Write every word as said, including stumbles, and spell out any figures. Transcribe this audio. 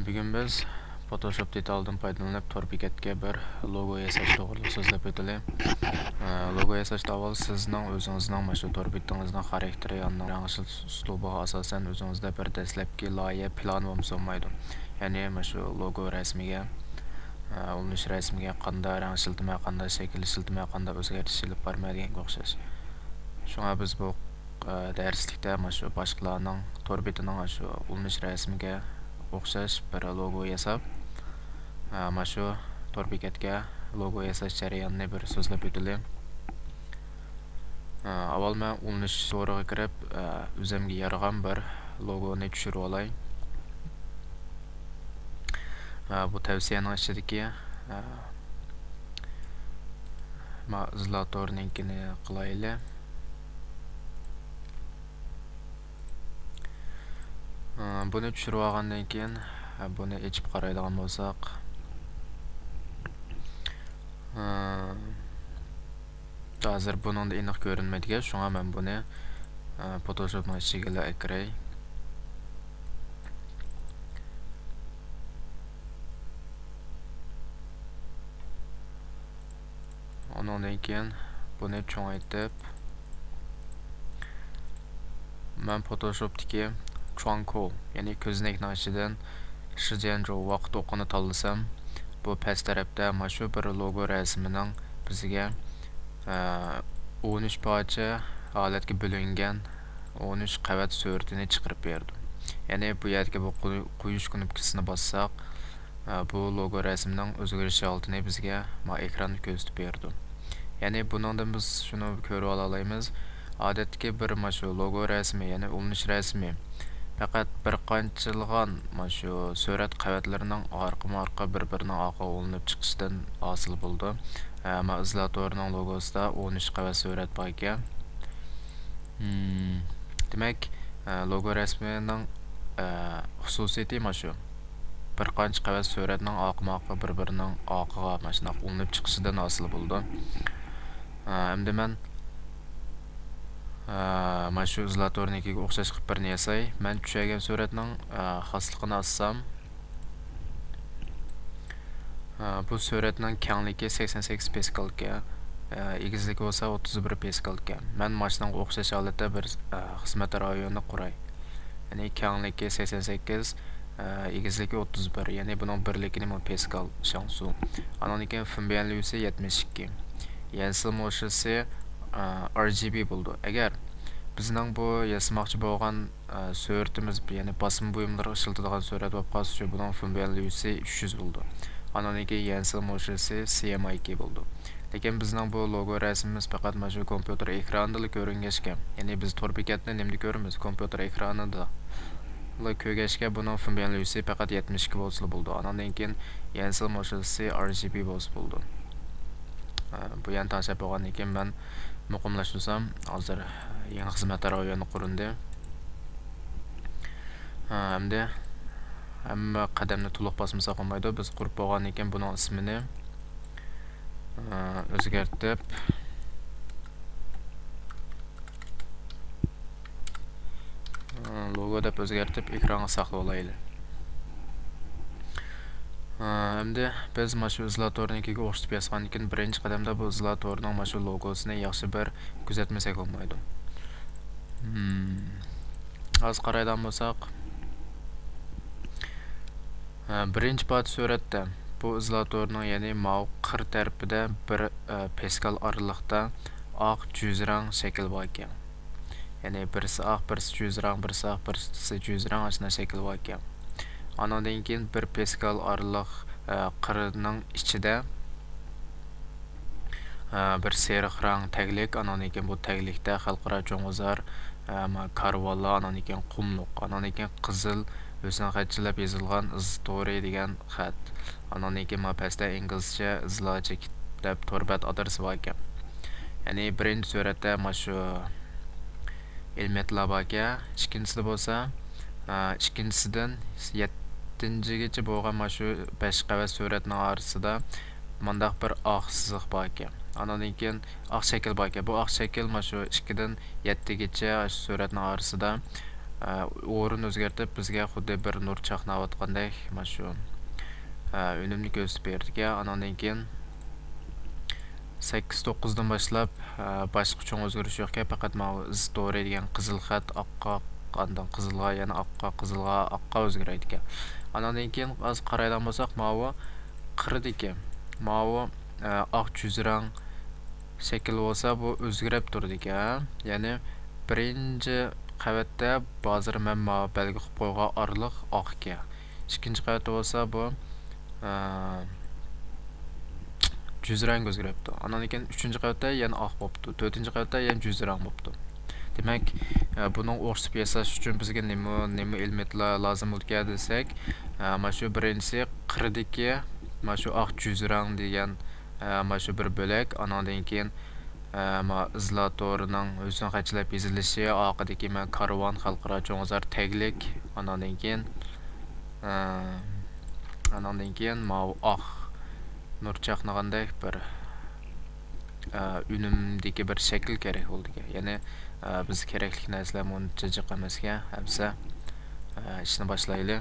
بۈگۈن بىز فوتوشوپ دېتالىدىن پايدىلىنىپ تور بېكەتكە بىر لوگو ياساش توغرىلىق سۆزلەپ ئۆتىلى. ئە، لوگو ياساشتا ئاۋۋال سىزنىڭ ئۆزىڭىزنىڭ مۇشۇ تور بېتىڭىزنىڭ خاراكتېرى، ئاندىن رەڭ ئىشلىتىش ئۇسلۇبىغا ئاساسەن ئۆزىڭىزدە بىر دەسلەپكى لايىھە پىلانى بولمىسا بولمايدۇ. يەنى مۇشۇ لوگو رەسىمىگە، ئە، ئۇلىنىش رەسىمىگە قانداق رەڭ ئىشلىتىمەن، قانداق شەكىل ئىشلىتىمەن، قانداق ئۆزگەرتىش ئېلىپ بارىمەن دېگەنگە ئوخشاش. شۇڭا بىز بۇ ئە، دەرسلىكتە مانا شۇ باشقىلارنىڭ تور بېتىنىڭ شۇ ئۇلىنىش رەسىمىگە ئوخشاش بىر لوگو ياساپ، ئە، مانا شۇ تور بېكەتكە لوگو ياساش جەريانىنى بىر سۆزلەپ ئۆتىلى. ئە، ئاۋۋال مەن ئۇلىنىش تورىغا كىرىپ، ئە، ئۆزۈمگە يارىغان بىر لوگونى چۈشۈرۈۋالاي. ئە، بۇ تەۋسىيەنىڭ ئىچىدىكى، ئە، ما ئىزولاتورنىڭكىنى قىلايلى. ئە، بۇنى چۈشۈرۈپ ئالغاندىن كېيىن، ئە، بۇنى ئېچىپ قارايدىغان بولساق، ئە، ھازىر بۇنىڭدا ئېنىق كۆرۈنمەيدىكەن، شۇڭا مەن بۇنى، ئە، فوتوشوپنىڭ ئىچىگىلا ئەكىرەي. ئۇنىڭدىن كېيىن بۇنى چوڭايتىپ، مەن فوتوشوپتىكى چۇاڭكو، يەنى كۆزنەكنىڭ ئىچىدىن شىجيەنجۇ ۋاقىت ئوقىنى تاللىسام، بۇ پەس تەرەپتە مانا شۇ بىر لوگو رەسىمىنىڭ بىزگە، ئە، ئون ئۈچ پارچە ھالەتكە بۆلۈنگەن ئون ئۈچ قەۋەت سۈرىتىنى چىقىرىپ بېرىدۇ. يەنى بۇ يەردىكى بۇ قوي-، قويۇش كۇنۇپكىسىنى باسساق، ئە، بۇ لوگو رەسىمىنىڭ ئۆزگىرىش ھالىتىنى بىزگە ما ئېكراندا كۆرسىتىپ بېرىدۇ. يەنى بۇنىڭدىن بىز شۇنى كۆرۈۋالالايمىز، ئادەتتىكى بىر مانا شۇ لوگو رەسىمى، يەنى ئۇلىنىش رەسىمى پەقەت بىر قانچىلىغان مانا شۇ سۈرەت قەۋەتلىرىنىڭ ئارقىمۇ ئارقا بىر-بىرىنىڭ ئارقىغا ئۇلىنىپ چىقىشىدىن ھاسىل بولىدۇ. ئە، ما ئىزولاتورنىڭ لوگوسىدا ئون ئۈچ قەۋەت سۈرەت بار ئىكەن. ھىم، دېمەك، ئە، لوگو رەسىمىنىڭ، ئە، خۇسۇسىيىتى مانا شۇ. بىر قانچە قەۋەت سۈرەتنىڭ ئارقىمۇ ئارقا بىر-بىرىنىڭ ئارقىغا مانا شۇنداق ئۇلىنىپ چىقىشىدىن ھاسىل بولىدۇ. ئە، ئەمدى مەن، ئە، مانا شۇ ئىزولاتورنىڭكىگە ئوخشاش قىلىپ بىرنى ياساي. مەن چۈشۈرگەن سۈرەتنىڭ، ئە، خاسلىقىنى ئاچسام، ئە، بۇ سۈرەتنىڭ كەڭلىكى سەكسەن سەككىز پاسكالكەن، ئە، ئېگىزلىكى بولسا ئوتتۇز بىر پاسكالكەن. مەن ماشىنىغا ئوخشاش ھالەتتە بىر، ئە، خىزمەت رايونى قۇراي. يەنى كەڭلىكى سەكسەن سەككىز، ئە، ئېگىزلىكى ئوتتۇز بىر، يەنى بۇنىڭ بىرلىكى نېمە؟ پاسكال، شياڭسۇ. ئانىڭدىن كېيىن فېنبيەنلۈسى يەتمىش ئىككى، يەنسىل موشىسى، ئە، ئار جى بى بولىدۇ. ئەگەر بىزنىڭ بۇ ياسىماقچى بولغان ئە، سۈرىتىمىز، يەنى باسما بۇيۇملىرىغا ئىشلىتىدىغان سۈرەت بولۇپ قالسىچۇ، بۇنىڭ فېنبيەنلۈسى ئۈچ يۈز بولىدۇ. ئانىڭدىن كېيىن يەنسىل موشىسى سى ئېم ئاي ئىككى بولىدۇ. لېكىن بىزنىڭ بۇ لوگو رەسىمىمىز پەقەت مانا شۇ كومپيۇتېر ئېكرانىدىلا كۆرۈنگەچكە، يەنى بىز تور بېكەتنى نېمىدە كۆرىمىز؟ كومپيۇتېر ئېكرانىدىلا كۆرگەچكە، بۇنىڭ فېنبيەنلۈسى پەقەت يەتمىش ئىككى بولسىلا بولىدۇ. ئانىڭدىن كېيىن يەنسىل موشىسى ئار جى بى بولسا بولىدۇ. ئە، بۇ يەرنى تەڭشەپ بولغاندىن كېيىن مەن مۇقىملاشتۇرسام، ھازىر يېڭى خىزمەت رايونى قۇرۇلدى. ئە، ئەمدى ھەممە قەدەمنى تولۇق باسمىساق بولمايدۇ. بىز قۇرۇپ بولغاندىن كېيىن بۇنىڭ ئىسمىنى، ئە، ئۆزگەرتىپ، لوگو دەپ ئۆزگەرتىپ، ئېكرانغا ساقلىۋالايلى. ئەمدى بىز مانا شۇ ئىزولاتورنىڭكىگە ئوخشىتىپ ياسىغاندىن كېيىن، بىرىنچى قەدەمدە بۇ ئىزولاتورنىڭ مانا شۇ لوگوسىنى ياخشى بىر كۆزەتمىسەك بولمايدۇ. ھازىر قارايدىغان بولساق، بىرىنچى پارچە سۈرەتتە بۇ ئىزولاتورنىڭ، يەنى ماۋۇ قىر تەرىپىدە بىر پاسكال ئارىلىقتا ئاق جۈزرەڭ شەكىل بار ئىكەن. يەنى بىرسى ئاق، بىرسى جۈزرەڭ، بىرسى ئاق، بىرسى جۈزرەڭ، ئاشۇنداق شەكىل بار ئىكەن. ئانىڭدىن كېيىن بىر پاسكال ئارىلىق، ئە، قىرنىڭ ئىچىدە، ئە، بىر سېرىق رەڭ تەگلىك، ئانىڭدىن كېيىن بۇ تەگلىكتە خەلقئارا چوڭ بازار، ئە، ما-، كارۋانلار، ئانىڭدىن كېيىن قۇملۇق، ئانىڭدىن كېيىن قىزىل ھۆسن خەتچىلەپ يېزىلغان ئىز تورى دېگەن خەت. ئانىڭدىن كېيىن ما پەستە ئىنگلىزچە ئىزلا چېكىت دەپ تور بەت ئادرېسى بار ئىكەن. يەنى بىرىنچى سۈرەتتە مانا شۇ ئېلېمېنتلار باركەن. ئىككىنچىسىدە بولسا، ئىككىنچىسىدىن يەتتىنچىگىچە بولغان مانا شۇ بەش قەۋەت سۈرەتنىڭ ئارىسىدا مۇنداق بىر ئاق سىزىق باركەن. ئانىڭدىن كېيىن ئاق شەكىل باركەن. بۇ ئاق شەكىل مانا شۇ ئىككىدىن يەتتىگىچە سۈرەتنىڭ ئارىسىدا، ئورۇن ئۆزگەرتىپ، بىزگە خۇددى بىر نۇر چاقناۋاتقاندەك مانا شۇ ئۈنۈمنى كۆرسىتىپ بېرىدىكەن. ئاناندىن كېيىن سەككىز توققۇزدىن باشلاپ باشقا چوڭ ئۆزگىرىش يوقكەن، پەقەت ماۋۇ ئىز تورى دېگەن قىزىل خەت ئاققا، ئاندىن قىزىلغا، يەنە ئاققا، قىزىلغا، ئاققا ئۆزگىرەيدىكەن. ئاناندىن كېيىن ھازىر قارايدىغان بولساق، ماۋۇ قىردىكى ماۋۇ ئاق جۈزرەڭ شەكىل بولسا، بۇ ئۆزگىرىپ تۇرىدىكەن. يەنى بىرىنچى قەۋەتتە ھازىر مەن ماۋۇ بەلگە قىلىپ قويغان ئارىلىق ئاق ئىكەن. ئىككىنچى قەۋەتتە بولسا بۇ ئە، جۈزرەڭگە ئۆزگىرىپتۇ. ئانان كېيىن ئۈچىنچى قەۋەتتە يەنە ئاق بوپتۇ. تۆتىنچى قەۋەتتە يەنە جۈزرەڭ بوپتۇ. دېمەك، ئە، بۇنىڭ ئوخشىتىپ ياساش ئۈچۈن بىزگە نېمە، نېمە ئېلېمېنتلار لازىم بولىدىكەن دېسەك، ئە، مانا شۇ بىرىنچىسى قىردىكى مانا شۇ ئاق جۈزرەڭ دېگەن، ئە، مانا شۇ بىر بۆلەك. ئاناندىن كېيىن ئە، ما ئىزلاتورنىڭ ھۆسن خەتچىلەپ يېزىلىشى، ئارقىدىكى مەن كارۋان خەلقئارا چوڭ بازار تەگلىك، ئاناندىن كېيىن، ئە، ئاناندىن كېيىن ماۋۇ ئاق نۇر چاقنىغاندەك بىر، ئە، ئۈنۈمدىكى بىر شەكىل كېرەك بولىدىكەن. يەنى، ئە، بىز كېرەكلىك نەرسىلەر ئۇنچە جىق ئەمەسكەن، ئەمسە، ئە، ئىشنى باشلايلى.